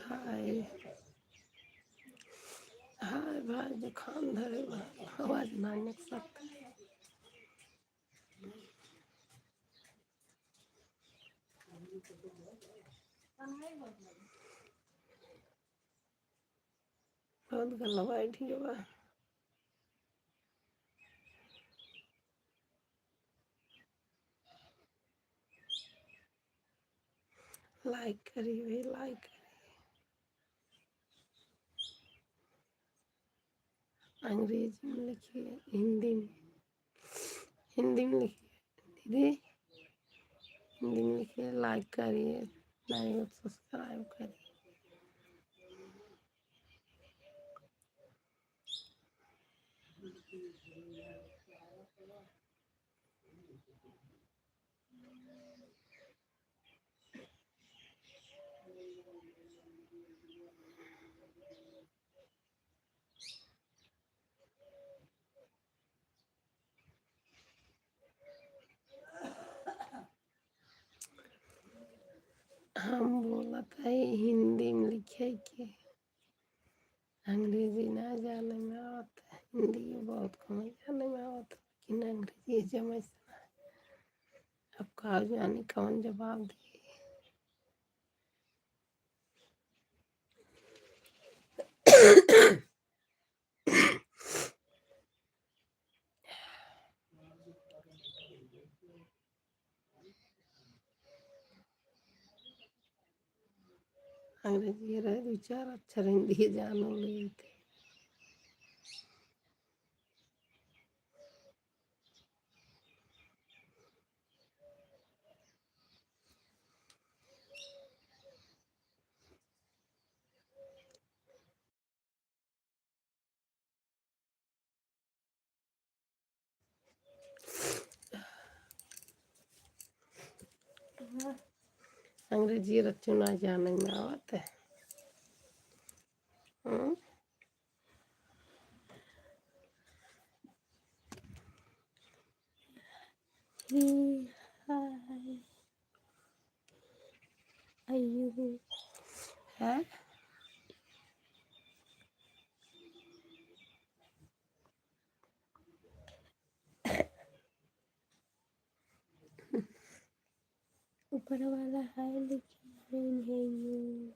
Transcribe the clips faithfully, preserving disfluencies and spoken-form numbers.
हाय। हाय भाई, जुकाम धरे बा, आवाज ना निकलत। बहुत गलवा ठीक बा। Like करी भाई, like करी। अंग्रेजी में लिखिए, हिंदी में, हिंदी में लिखिए दीदी, हिंदी में लिखिए, like करिए, like और subscribe करिए। हम बोलत है हिंदी में लिखे के, अंग्रेजी ना जाने में आवत है, हिंदी बहुत कम जाने में आवत है, लेकिन अंग्रेजी जमे से ना। अब का जानी कौन जवाब दिए। अंग्रेजी रहे दो चार अक्षर, हिंदी जानो लेते। अंग्रेजी रचना जाने में आवत है। हम्म? Hey, hi. Are you? हैं? ऊपर वाला हाय लिखे, नहीं है यू।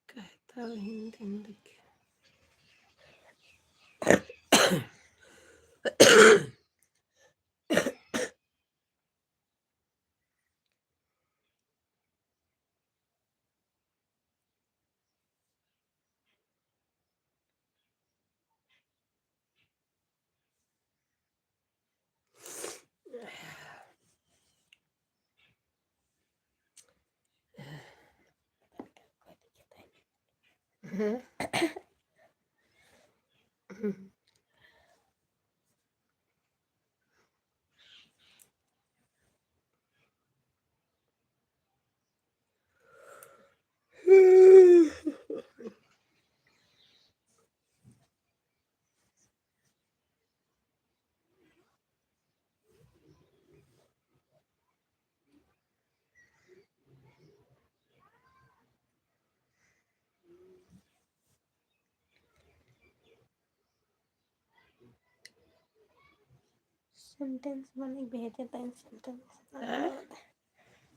कहता हिंदी में लिखे। Sentence बने भेजे तन sentence। हाँ?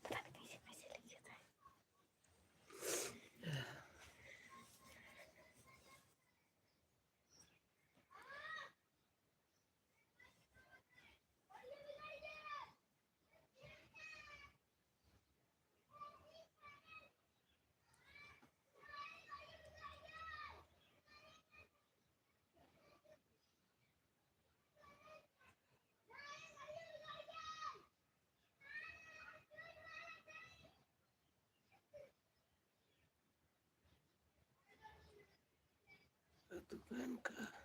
पता नहीं कैसे कैसे लिखे थे। बहन का।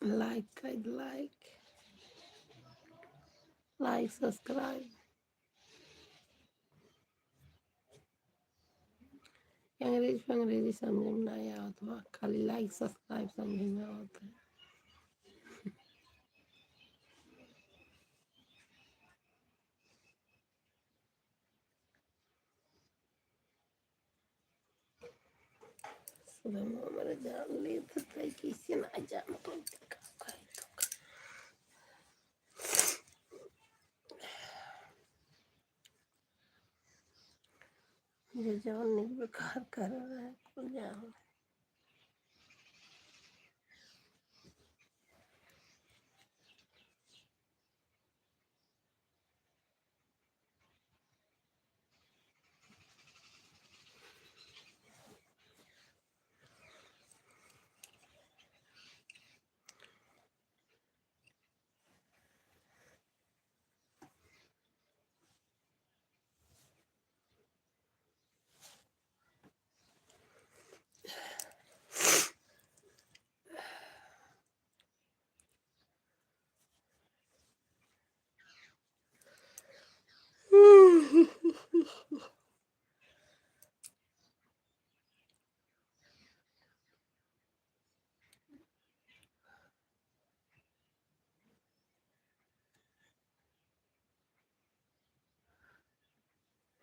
Like, like, like. Like, subscribe. अंग्रेजी, अंग्रेजी समझ में नाहीं आवत बा, खाली like, subscribe समझ में आवत है। सुबह में हमारे जान ले तो कहीं किसी ना जान तो का खाई तो का। ये जवन निक बेकार कर रहा है, कुल जाओ।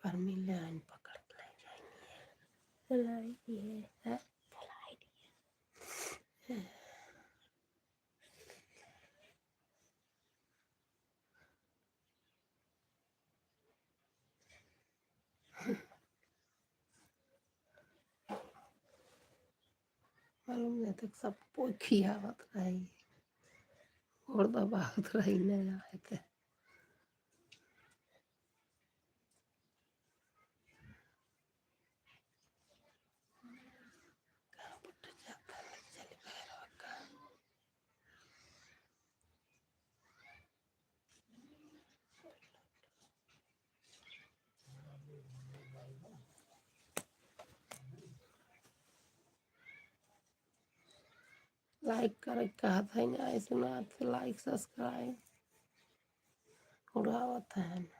परमी लाइन पकड़ के ले जाएंगे। चलाई दिए, हैं? चलाई दिए। मालूम नहीं तक सब कोई खियावत रही, गोड़ दबावत रही, नहीं आए थे। कहाँ पर जाता है, चल भैरवा का। Like करे के कहत है ना, ऐसे ना, तो like, subscribe उड़ावत है ना।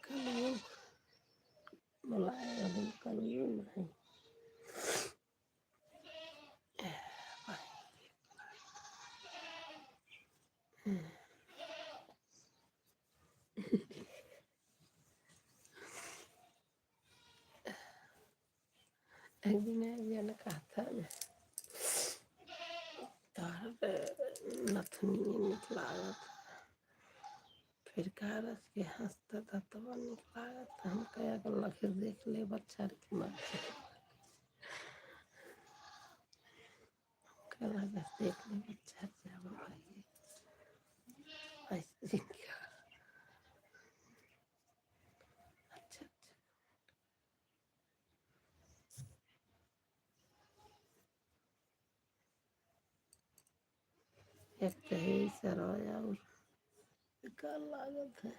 कलयुग बुलाए, अभी कलयुग नहीं। एक दिन एक जन कहत है, "तोहर नथनी निक लागत है।" फिर कहा रस के हंसता था, तब निक लागत है। हम कहा, "अगर लखीर देख ले, बच्चा रे, के मार से।" कला बस देख ले, बच्चा रे, क्या बोला ये। ऐसे क्या? अच्छा, अच्छा। एक तो है सरवा और बेकार लागत है।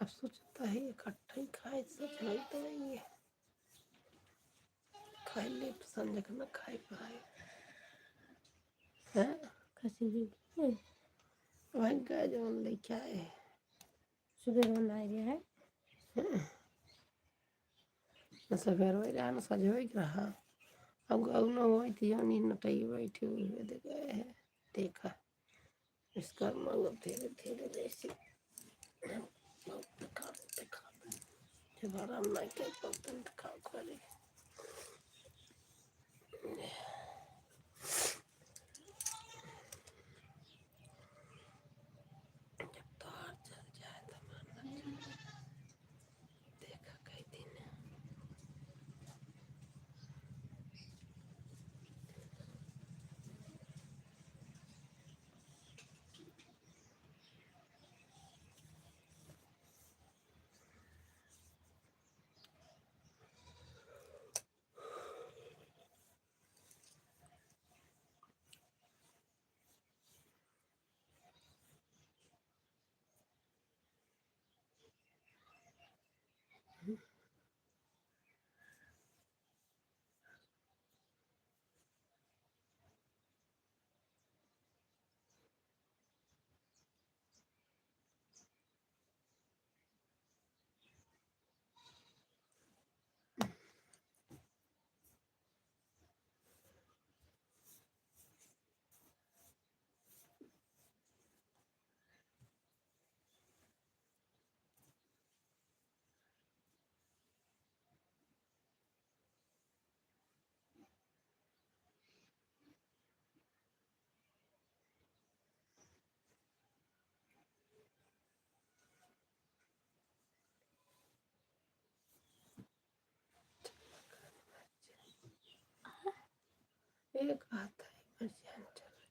अब सोचता है इकट्ठा ही खाए, सोच नहीं तो नहीं है। खाए ले तो संजय के ना खाए पाए। हाँ? खसी भी की है। वही का जौन लेके आए। सुबह बनाए गया है। हाँ। न सवेर होई रहा, न सजोई के रहा। अब गौ न होई थी, जौन ई नटई बैठी हुई है, दे गए है। देखा, इसका मांगब धीरे धीरे जैसे। देखा, देखा। जब आराम ना के, तब तक खा, खा ले। जब तोहार चल जाए, तो मान ला। देखा कई दिन। एक हाथ है, इमरजेंसी चल रही।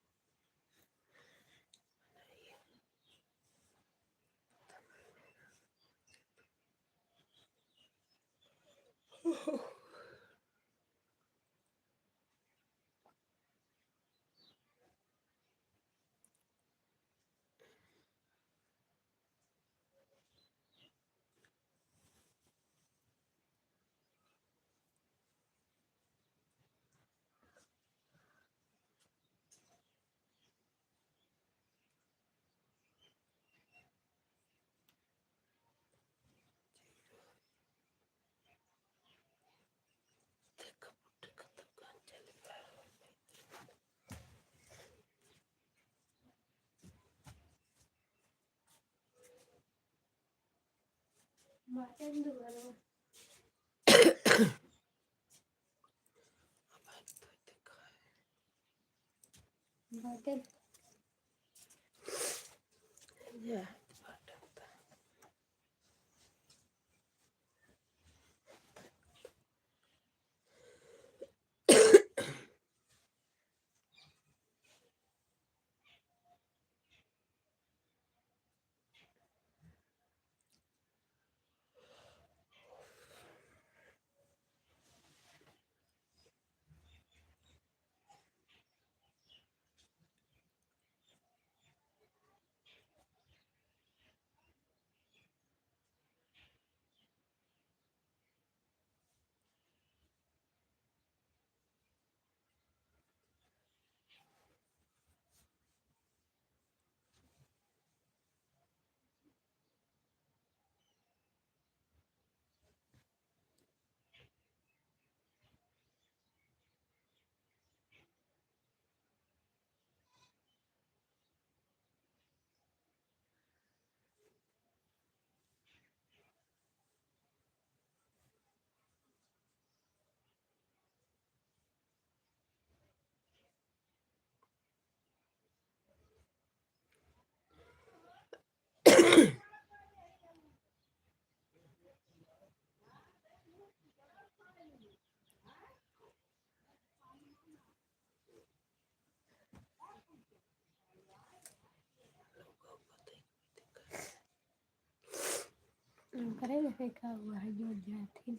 करे ना, का हुआ है, जो जाती।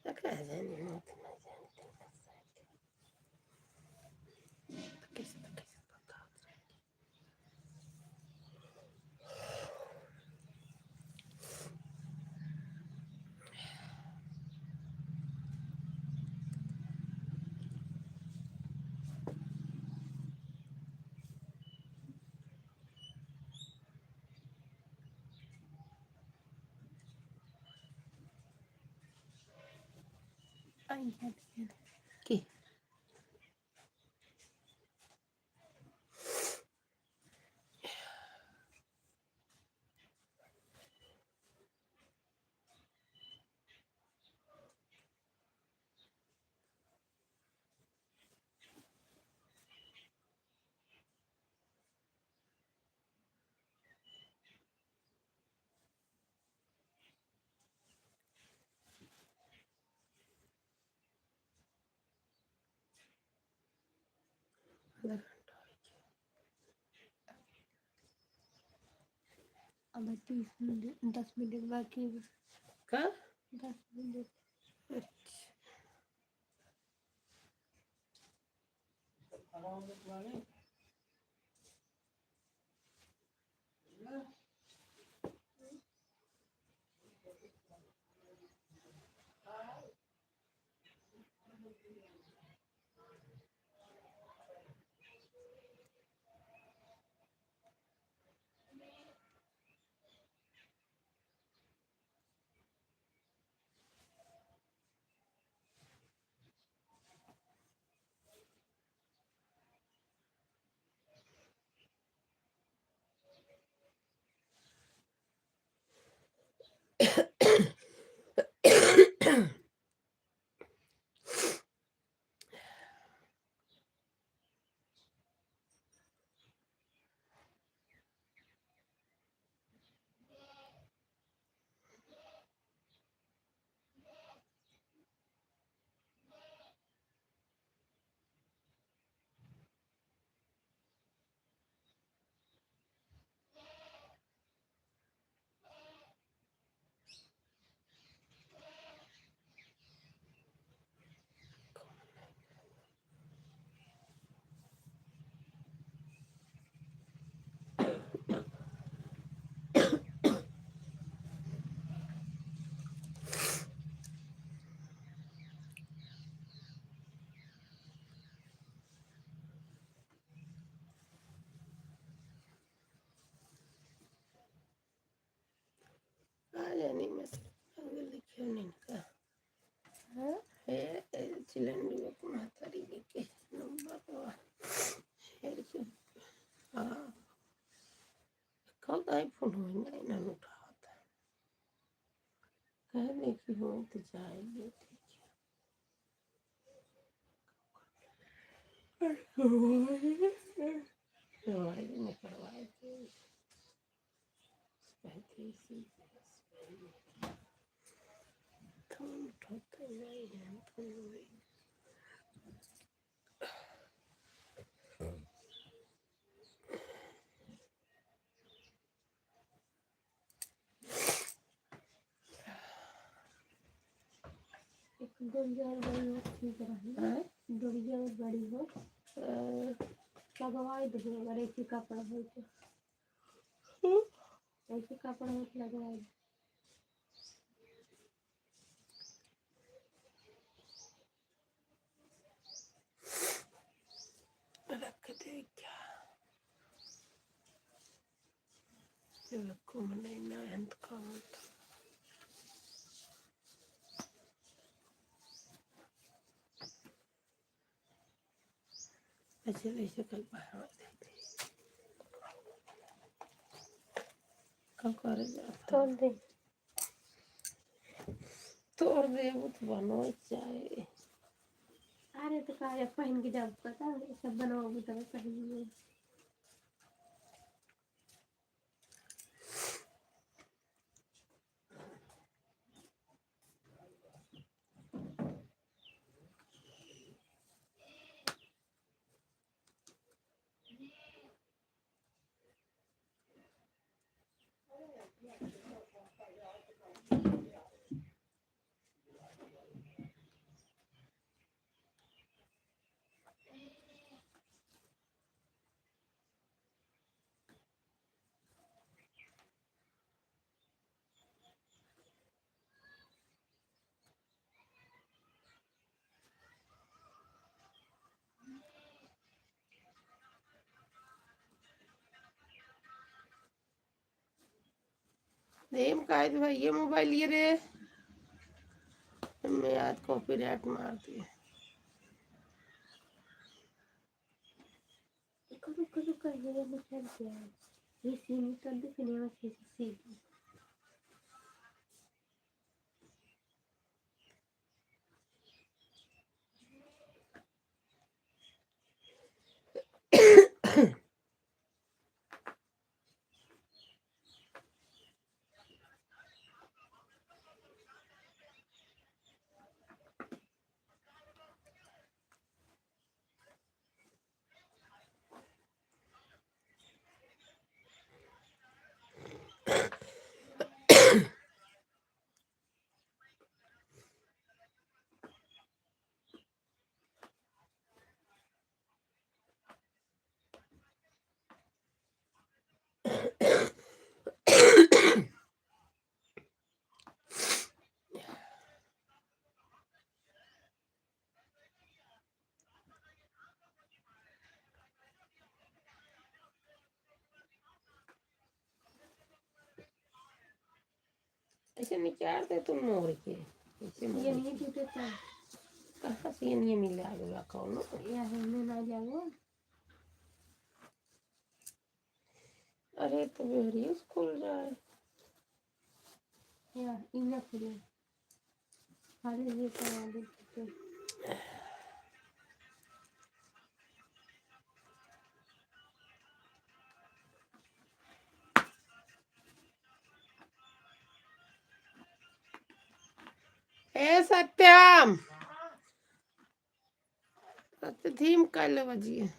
तो कह जानी, मौत ना जानी, तो कैसे, तो कैसे, तो कैसे पता। आई है, आई है। की? आधा घंटा हो गया। अब तीस मिनट, दस मिनट बाकी बा। का? दस मिनट। अच्छा। आ जानी मछली, आगे लिखे नहीं का। हाँ? हे, ए, चिलंडी को महतारी के, के नंबर तो शेर के, हाँ। कल तो iPhone हो ना, इन्हें उठावत है। कह दे कि हो तो जाएगी, ठीक है। दवाई निकलवाए थे। कहते इसी फोन उठाते नहीं है, फोन वही। एक डोरिया और बड़ी हो, ठीक रही। हाँ? डोरिया और बड़ी हो। हाँ। लगवाई दो, अगर एक ही कपड़ा हो तो। हम्म। एक ही कपड़ा हो तो लगवाई दो। रख दे क्या? ये रखो, मने ना अंत का होता। अच्छा, ऐसे कल बाहर देते। का करे जाता? तोड़ दे। तोड़ दे, वो तो बनवा चाहे। अरे, तो का, ये पहन के जाब पता, ये सब बनवा, वो तो पहन ले। सेम काहे तो भाई ये मोबाइल ये रे, मैं आज कॉपीराइट मार दिए। रुको, रुको, रुको, ये वाला कर दिया है। ये सीन कर दे, फिर यहाँ से सीन। ऐसे निकाल दे तुम मोड़ के, ऐसे मोड़ ये के। नहीं टूटे था। कहाँ से ये नहीं मिला, अगला कौनो? या है, मैं ना जाऊँ। अरे, तो बेहरियो से खुल जाए। या, ई ना खुले। खाली ये तो आगे टूटे। ए सत्यम, सत्य धीम कर ले बजिए।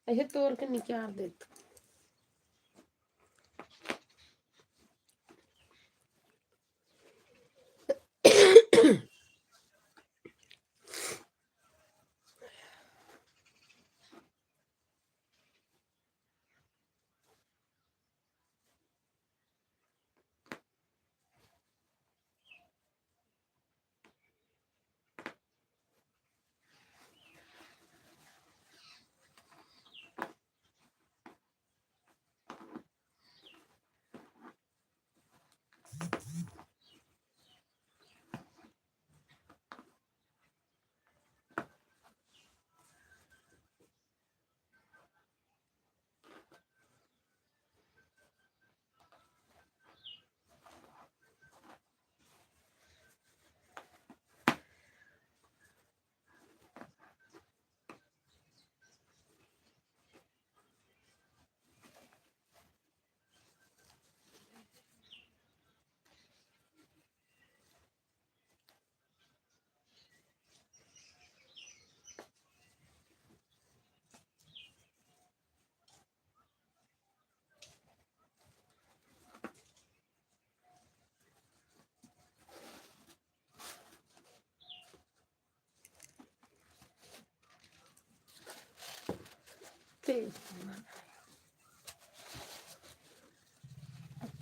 ऐसे तोड़ के निकाल देत।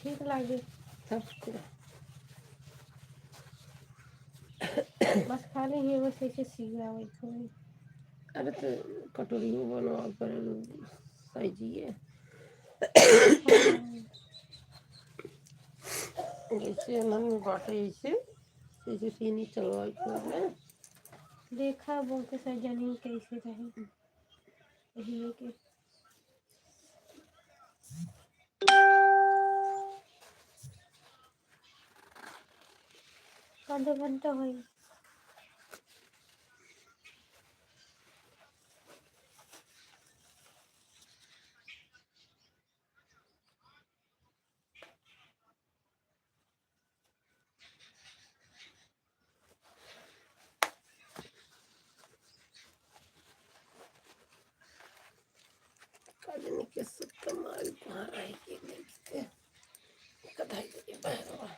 ठीक लागे। सबको। बस खाली ही बस ऐसे सियावत होई। अरे तो कटोरियो बनवा पर साइजिए। जैसे मन में बाटे ऐसे, जैसे सीनी चलवाई को ना। देखा बोल के सर जानी कैसे रहे। यही के आधे घंटा होई। कजनी के सुत मारी कहाँ रह के देखते। कधाई के बहरवा।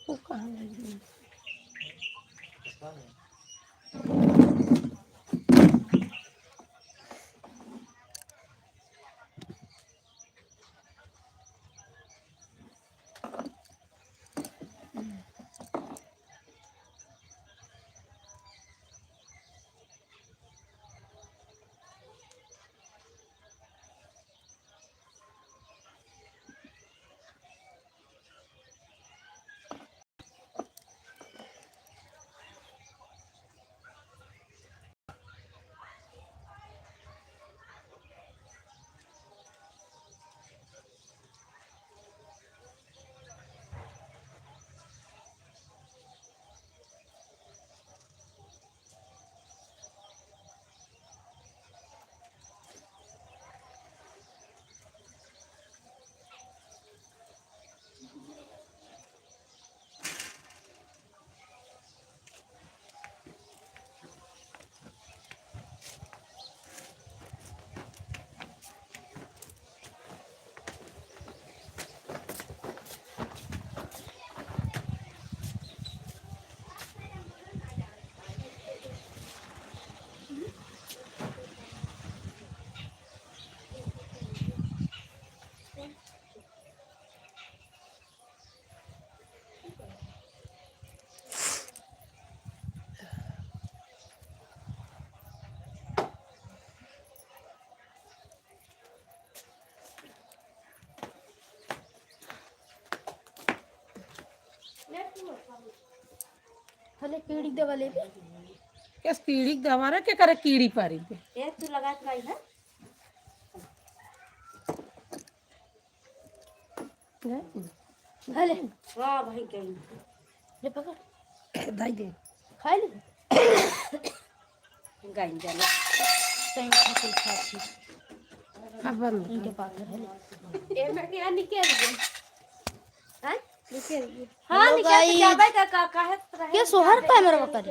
वो कहाँ लगी? हले कीड़ी दवा लेबे। केस कीड़ी दवा रे, के करे कीड़ी पारी के? ए, तू लगात भाई है? हले। वाह भाई, गई। ले पकड़। दाई दे। खाई ले। गई जाने। सही खातिर खातिर। अब बंद। इनके पास है। ए, मैं क्या निकल गई? हैं? निकल गई। हाँ, hello निकल के guys। जाबे का, का, काहे तरह के सोहर camera पकड़?